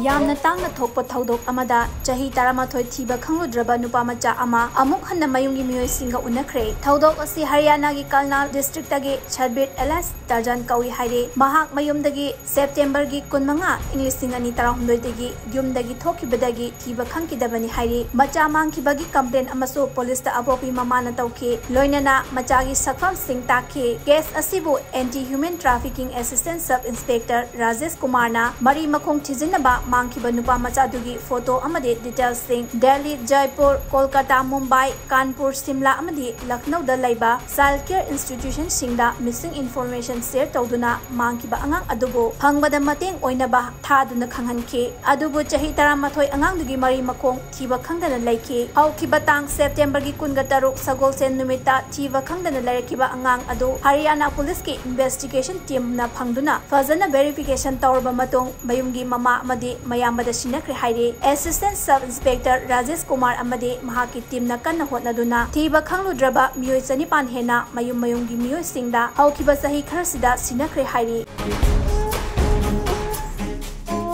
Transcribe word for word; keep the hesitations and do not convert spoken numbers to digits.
ꯌꯥꯝꯅ ꯇꯥꯡꯅ ꯊꯣꯛꯄ ꯊꯧꯗꯣꯛ ꯑꯃꯗ ꯆꯍꯤ ꯇꯔꯥꯃꯥꯊꯣꯏ ꯊꯤꯕ ꯈꯪꯂꯨꯗ꯭ꯔꯕ ꯅꯨꯄꯥ ꯃꯆꯥ ꯑꯃ ꯑꯃꯨꯛ ꯍꯟꯅ ꯃꯌꯨꯝꯒꯤ ꯃꯤꯑꯣꯏꯁꯤꯡꯒ ꯎꯅꯈ꯭ꯔꯦ꯫ ꯊꯧꯗꯣꯛ ꯑꯁꯤ ꯍꯔꯤꯌꯥꯅꯥꯒꯤ ꯀꯜꯅꯥꯜ ꯗꯤꯁꯇ꯭ꯔꯤꯛꯇꯒꯤ ꯁꯔꯕꯤꯔ ꯑꯦꯂꯥꯏꯁ ꯇꯔꯖꯥꯟ ꯀꯧꯏ ꯍꯥꯏꯔꯦ꯫ ꯃꯍꯥꯛ ꯃꯌꯨꯝꯗꯒꯤ ꯁꯦꯞꯇꯦꯝꯕꯔꯒꯤ ꯀꯨꯟꯃꯉꯥ, ꯏꯪ ꯂꯤꯁꯤꯡ ꯑꯅꯤ ꯇꯔꯥꯍꯨꯝꯗꯣꯏꯗꯒꯤ ꯌꯨꯝꯗꯒꯤ ꯊꯣꯛꯈꯤꯕꯗꯒꯤ ꯊꯤꯕ ꯈꯪꯈꯤꯗꯕꯅꯤ ꯍꯥꯏꯔꯤ꯫ ꯃꯆꯥ ꯃꯥꯡꯈꯤꯕꯒꯤ ꯀꯝꯄ꯭ꯂꯦꯟ ꯑꯃꯁꯨ ꯄꯨꯂꯤꯁꯇ ꯑꯄꯣꯛꯄꯤ ꯃꯃꯥꯅ ꯇꯧꯈꯤ, ꯂꯣꯏꯅꯅ ꯃꯆꯥꯒꯤ ꯁꯛꯐꯝꯁꯤꯡ ꯇꯥꯛꯈꯤ꯫ ꯀꯦꯁ ꯑꯁꯤꯕꯨ anti human trafficking assistant sub inspector Rajesh ꯀꯨꯃꯥꯔꯅ ꯃꯔꯤ ꯃꯈꯣꯡ ꯊꯤꯖꯤꯟꯅꯕ ꯃꯥꯡꯈꯤꯕ ꯅꯨꯄꯥ ꯃꯆꯥꯗꯨꯒꯤ ꯐꯣꯇꯣ ꯑꯃꯗꯤ ꯗꯤꯇꯦꯜꯁꯤꯡ ꯗꯦꯜꯂꯤ, ꯖꯥꯏꯄꯨꯔ, ꯀꯣꯜꯀꯇꯥ, ꯃꯨꯝꯕꯥꯏ, ꯀꯥꯟꯄꯨꯔ, ꯁꯤꯝꯂꯥ ꯑꯃꯗꯤ ꯂꯈꯅꯧꯗ ꯂꯩꯕ ꯆꯥꯏꯜꯗ ꯀꯦꯌꯔ ꯏꯟꯁꯇꯤꯇ꯭ꯌꯨꯁꯟꯁꯤꯡꯗ ꯃꯤꯁꯤꯡ ꯏꯟꯐꯣꯔꯃꯦꯁꯟ ꯁꯦꯌꯔ ꯇꯧꯗꯨꯅ ꯃꯥꯡꯈꯤꯕ ꯑꯉꯥꯡ ꯑꯗꯨꯕꯨ ꯐꯪꯕꯗ ꯃꯇꯦꯡ ꯑꯣꯏꯅꯕ ꯊꯥꯗꯨꯅ ꯈꯪꯍꯟꯈꯤ꯫ ꯑꯗꯨꯕꯨ ꯆꯍꯤ ꯇꯔꯥꯃꯥꯊꯣꯏ ꯑꯉꯥꯡꯗꯨꯒꯤ ꯃꯔꯤ ꯃꯈꯣꯡ ꯊꯤꯕ ꯈꯪꯗꯅ ꯂꯩꯈꯤ꯫ ꯍꯧꯈꯤꯕ ꯇꯥꯡ ꯁꯦꯞꯇꯦꯝꯕꯔꯒꯤ ꯀꯨꯟꯒ ꯇꯔꯨꯛ ꯁꯒꯣꯜꯁꯦꯟ ꯅꯨꯃꯤꯠꯇ ꯊꯤꯕ ꯈꯪꯗꯅ ꯂꯩꯔꯛꯈꯤꯕ ꯑꯉꯥꯡ ꯑꯗꯨ ꯍꯔꯤꯌꯥꯅꯥ ꯄꯨꯂꯤꯁꯀꯤ ꯏꯟꯚꯦꯁꯇꯤꯒꯦꯁꯟ ꯇꯤꯝꯅ ꯐꯪꯗꯨꯅ ꯐꯖꯅ ꯚꯦꯔꯤꯐꯤꯀꯦꯁꯟ ꯇꯧꯔꯕ ꯃꯇꯨꯡ ꯃꯌꯨꯝꯒꯤ ꯃꯃꯥ ꯑꯃꯗꯤ ꯃꯌꯥꯝꯕꯗ ꯁꯤꯟꯅꯈ꯭ꯔꯦ ꯍꯥꯏꯔꯤ꯫ Assistant sub inspector Rajesh Kumar ꯑꯃꯗꯤ ꯃꯍꯥꯛꯀꯤ ꯇꯤꯝꯅ ꯀꯟꯅ ꯍꯣꯠꯅꯗꯨꯅ ꯊꯤꯕ ꯈꯪꯂꯨꯗ꯭ꯔꯕ ꯃꯤꯑꯣꯏ ꯆꯅꯤꯄꯥꯟ ꯍꯦꯟꯅ ꯃꯌꯨꯝ ꯃꯌꯨꯝꯒꯤ ꯃꯤꯑꯣꯏꯁꯤꯡꯗ ꯍꯧꯈꯤꯕ ꯆꯍꯤ ꯈꯔꯁꯤꯗ ꯁꯤꯟꯅꯈ꯭ꯔꯦ ꯍꯥꯏꯔꯤ꯫